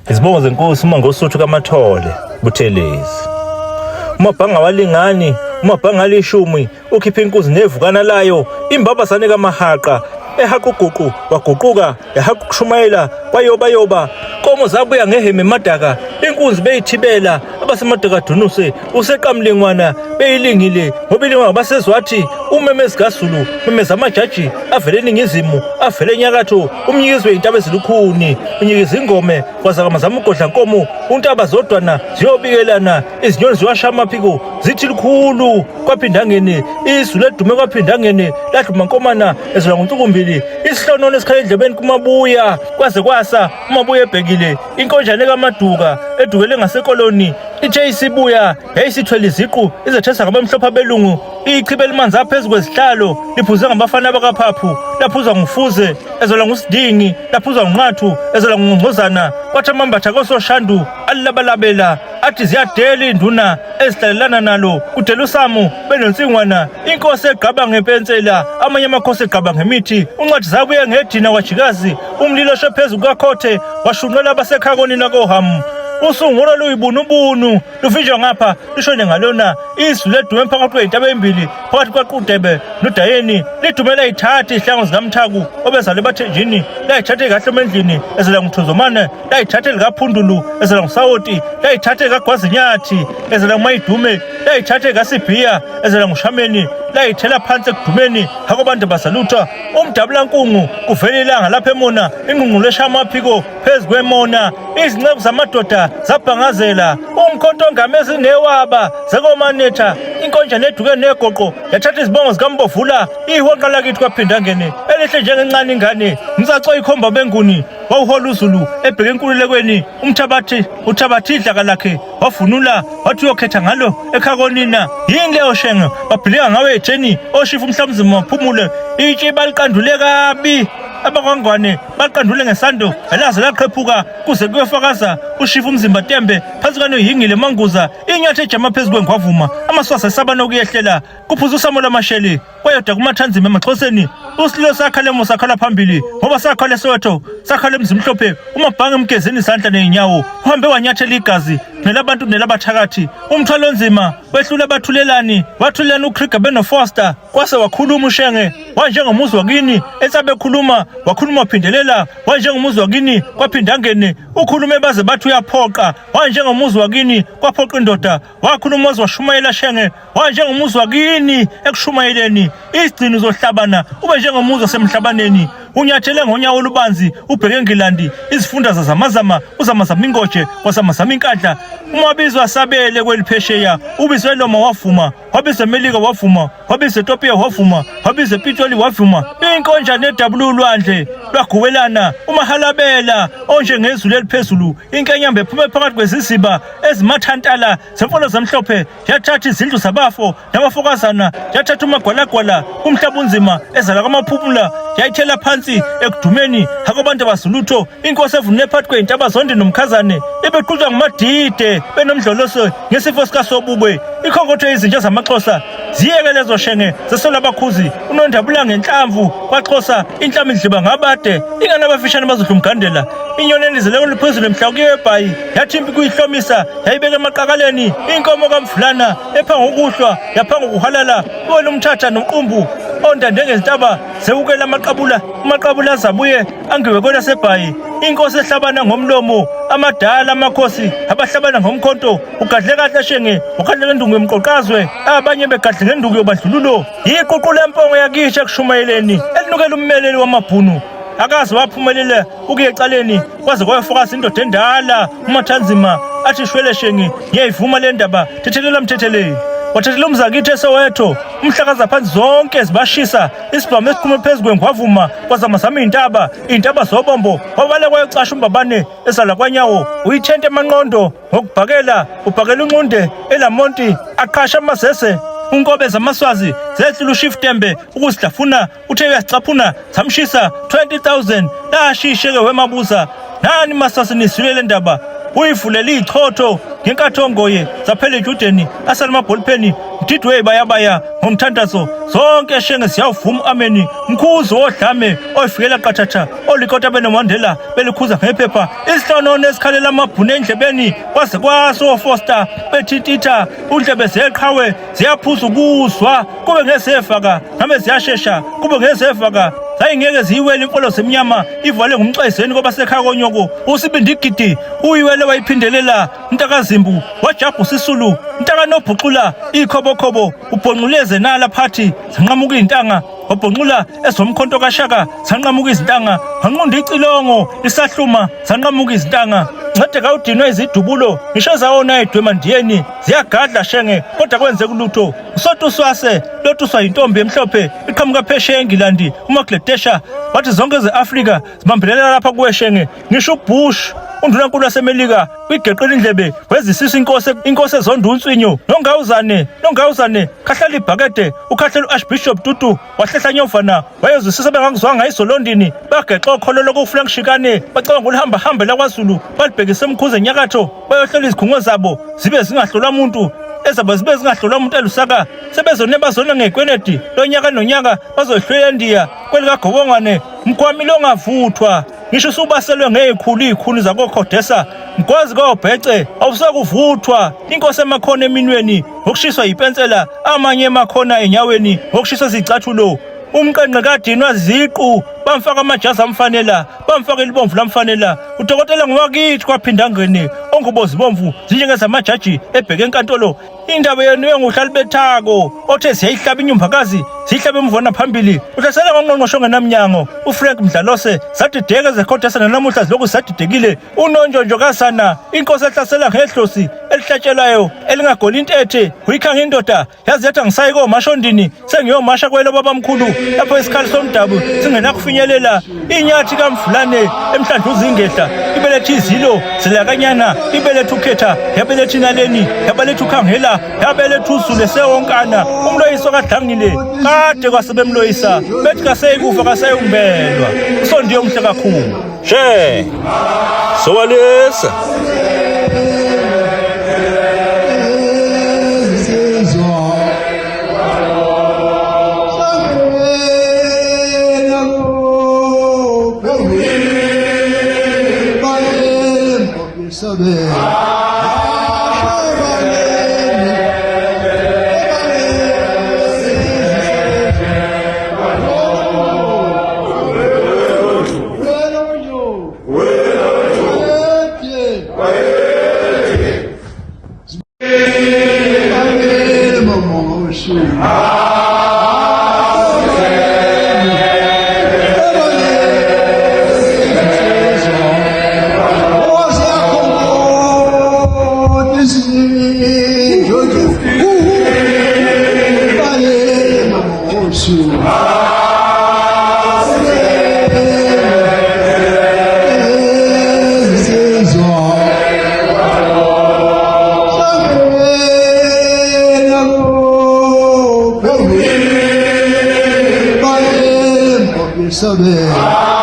Izibongo zenkosi uma ngosuthu kaMathole Buthelezi. Umabhanga walingani, umabhanga alishumi, ukhipha inkuzi nevukana layo, imbabazane kaMahaqa, ehaqa uguqu, waguquka, yahaqa ukushumayela, kwayoba yoba, nkomo zabuya ngeheme emadaka, inkunzi beyithibela, abasemadaka dunuse, useqamlingwana, beyilingile, ngoba ilingwa ngabasezwathi, umemezi kaZulu, memeza amajaji, avele eningizimu, avele enyakatho, umnyikizwe intaba ezilukhuni, unyikiza ingome, kwazakama ugodla nkomo, untaba zodwana ziyobikelana, izinyoni ziwasha amaphiko, zithi likhulu, kwaphindangene, izulu edume kwaphindangene, ladluma nkomana, ezula ngonsukumbili, isihlonono esikhala endlebeni kumabuya, kwaze kwasa, umabuya ebhekile, inkonjane kamaduka, edukele ngasekoloni, ithe isibuya, yayisithwele iziqu, izethesa ngabamhlophe abelungu, ichibe elimanzi aphezu kwezihlalo, liphuze ngabafana bakaphaphu, laphuzwa ngufuze, ezelwa ngusidingi, laphuzwa ngunqathu, ezelwa ngungqongqozana, kwathi amambatha kososhandu, alilabalabela, athi ziyadela induna ezihlalelana nalo, kudela usamu, benonsingwana, inkosi egqaba ngempensela, amanye amakhosi egqaba ngemithi, uncwadi zabuye ngedina kwajikazi, umlilo osho phezu kukakhothe, washunqela abasekhakoni nakohamu. Usungulo luyibunubunu luvinjwa ngapha lushone ngalona izulu ledume phakathi kwey'ntaba embili phakathi kwaqudebe nodayeni lidume layithatha iy'hlango zikamthaku obezalwe ebathenjini layithatha ikahloma endlini ezela nguthozomane layithatha elikaphundulu ezela ngusawoti layithatha ekagwazinyathi ezela ngumayidume layithatha ekasibhiya ezela ngushameni layithela phansi ekudumeni hakobantu basalutha umdabulankungu kuvela ilanga lapha emona ingqungqulu eshaya amaphiko phezu kwemona izinceku zamadoda zabhangazela umkhonto ongame ezinewaba zekomanetha inkonjane eduke negoqo yathatha izibongo zikambovula ihonqa lakithi kwaphindangene elihle njengencane ingane msaco ikhomba benguni wawuhola uzulu ebheke enkululekweni umthabathi uthabathi idlaka lakhe wavunula wathi uyokhetha ngalo ekhakonina yini leyo shenge babhilika ngawe etheni oshifu umhlamzima waphumule itshe baliqandule kabi abakwangwane baqandule ngesando elaze laqhephuka kuze kuyofakaza ushifu umzimba tembe phansi kanoyingile manguza inyathi ejama phezu kwengwavuma amaswasa esaba nokuyehlela kuphuza usamuel amasheli kwayoda kumathanzima emaxhoseni usililo sakhala emo sakhala phambili ngoba sakhala esoweto sakhala emzimhlophe umabhange emgezeni izandla ney'nyawo uhambe wanyathela igazi nelabantu nelabathakathi umthwalo onzima wehlula abathulelani wathulelana ukrieger benofoster Kwase wakhuluma uShenge wanjengomuzi wakini esabe khuluma wakhuluma waphindelela wanjengomuzi wakini kwaphinda angene ukhulume baze bathi uyaphoqa wanjengomuzi wakini kwaphoqa indoda wakhuluma waze washumayela Shenge wanjengomuzi wakini ekushumayeleni isigcino uzohlabana ube njengomuzi wasemhlabaneni unyathele ngonyawo olubanzi ubheke eNgilandi izifunda zazamazama uzamazama ingoje kwazamazama inkandla umabizwa asabele kweliphesheya ubizwe loma wavuma Wabiza eMelika wavuma, wabiza eTopiya wavuma, wabiza ePitoli wavuma. Inkonjane edabula ulwandle lwaguwelana umahalabela onjengezulu eliphezulu, inkenyamba ephume phakathi kweziziba ezimathantala zemfolo zamhlophe yathatha izindlu zabafo nabafokazana, yathatha umagwalagwala kumhlaba unzima ezala kwamaphumula yayithela phansi ekudumeni akubantu abazulutho inkosi evunule phakathi kwey'ntaba zonde nomkhazane ebeqhutshwa ngumadide benomdloloso ngesifo sikasobukwe ikhonkotho izinja zamaxhosa ziyeke lezo shenge zesola abakhuzi unondabula ngenhlamvu kwaxhosa inhlama idliba ngabade ingane abafishane bazodla umgandela inyoni endizeleko liphezulu emhla kuye ebhayi yathi impi kuyihlomisa yayibeka emaqakaleni inkomo kamfulana ephanga ukuhlwa yaphanga ukuhalala wena umthatha nomqumbu ondande ngezintaba zewukela amaqabula amaqabula azabuye angiwe kwelasebhayi inkosi ehlabana ngomlomo amadala amakhosi abahlabana ngomkhonto ugadle kahle shenge ugadle ngenduku yomqoqazwe abanye begadle ngenduku yobandlululo yiququ lempongo yakisha ekushumayeleni elinukela ummeleli wamabhunu akaze waphumelela ukuya ecaleni kwaze kwayofakaza indoda endala umathanzima athi shwele shengi ngiyayivuma le ndaba thethelela mthetheleli wathethela umzakithi esoweto umhlakaza phansi zonke zibashisa isibhamu esiqhume phezu kwengwavuma kwazamazama iy'ntaba iy'ntaba zobombo wabaleka wayocasha umbabane ezala kwanyawo uyithente emanqondo ngokubhakela ubhakela unxunde elamonti aqhasha amazese unkobe zamaswazi zehlula ushifu tembe ukuzihlafuna uthe uyazicaphuna zamshisa 20000 lashisheke wemabuza nani masasi nizwile le ndaba uyivulele ichotho Ngenkathi ongoye zaphela ejudeni asala amabholipheni mdidwe bayabaya ngomthandazo zonke shenge siyawuvuma ameni mkhuzi wodlame oyifikela qathatha olikota benoMandela belikhuza ngephepha isihlonono esikhalela amabhunu endlebeni kwaze kwaso Foster bethintitha undlebe zeqhawe ziyaphuza ukuzwa kube ngesefaka ngabe ziyashesha kube ngesefaka zayingeke ziyiwele imfolo zemnyama ivale ngumxayizeni kwabasekhaya konyoko usibindigidi uyiwele wayiphindelela mntakazimbu wajabha usisulu mntakanobhuxula ikhobokhobo ubhonxuleze nala phathi zinqamuka iy'ntanga wabhonxula ezomkhonto kashaka sanqamuka izintanga wanqunda icilongo lisahluma sanqamuka izintanga ncede kawudinwe izidubulo ngisho zawona edwema ndiyeni ziyagadla shenge kodwa kwenzeka ulutho usotuswase lotuswa yintombi emhlophe iqhamuka phesheya engilandi umagledesha wathi zonke ze-afrika zibambelela lapha kuwe shenge ngisho ubush undunankulu wasemelika uyigeqela indlebe wezisisa inkosi inkosi ezonda unswinyo nongawuzane nongawuzane khahlela ibhakede ukhahlela u-archbishop tutu wahlehla nyovana wayezwisisa bengakuzwanga izolondini bagexa okholo lokuflank shikane bacabanga uluhamba hambe lakwazulu balibhekise emkhuze enyakatho bayohlola izikhungo zabo zibe zingahlolwa muntu ezabo zibe zingahlolwa muntu elusaka sebezone bazona ngekwenedi lonyaka nonyaka bazohlwela endiya kwelikagobongwane mgwami longavuthwa ngisho usubaselwe ngezikhulu izikhulu zakokhodesa mgwazi kobhece awusakuvuthwa inkosi emakhona eminweni ngokushiswa yipensela amanye emakhona enyaweni ngokushiswa izicathulo umqenqe kadinwa ziqu bamfaka amajazi amfanela bamfaka elibomvu lamfanela udokotela ngowakithi kwaphindangene ongubo zibomvu zinjengezamajaji ebheke enkantolo indaba yenu yenguhlalibethako othe siyayihlaba inyumbakazi siyihlabe emvona phambili uhlasela ngongqongqoshe ongenamnyango ufrank mdlalose sadideka ezekhodesa nanamuhla zilokhu sadidekile unonjonjo kasana inkosi ehlasela ngehlosi elihlatshelwayo elingagoli intethe uyikhanga indoda yazi yathi angisayi komashondini sengiyomasha kwelo babamkhulu lapho isikhali somdabu singenakufinyelela inyathi kamvulane emhlandluza ingehla ibeletha izilo zilakanyana ibeletha ukhetha yabeletha inaleni yabeletha ukhangela yabeletha uzulu esewonkana umloyiso kadlangile kade kwasebemloyisa bethi kaseyikufa kaseyumbelwa usondiye omuhle kakhulu she sowalisa Sabe.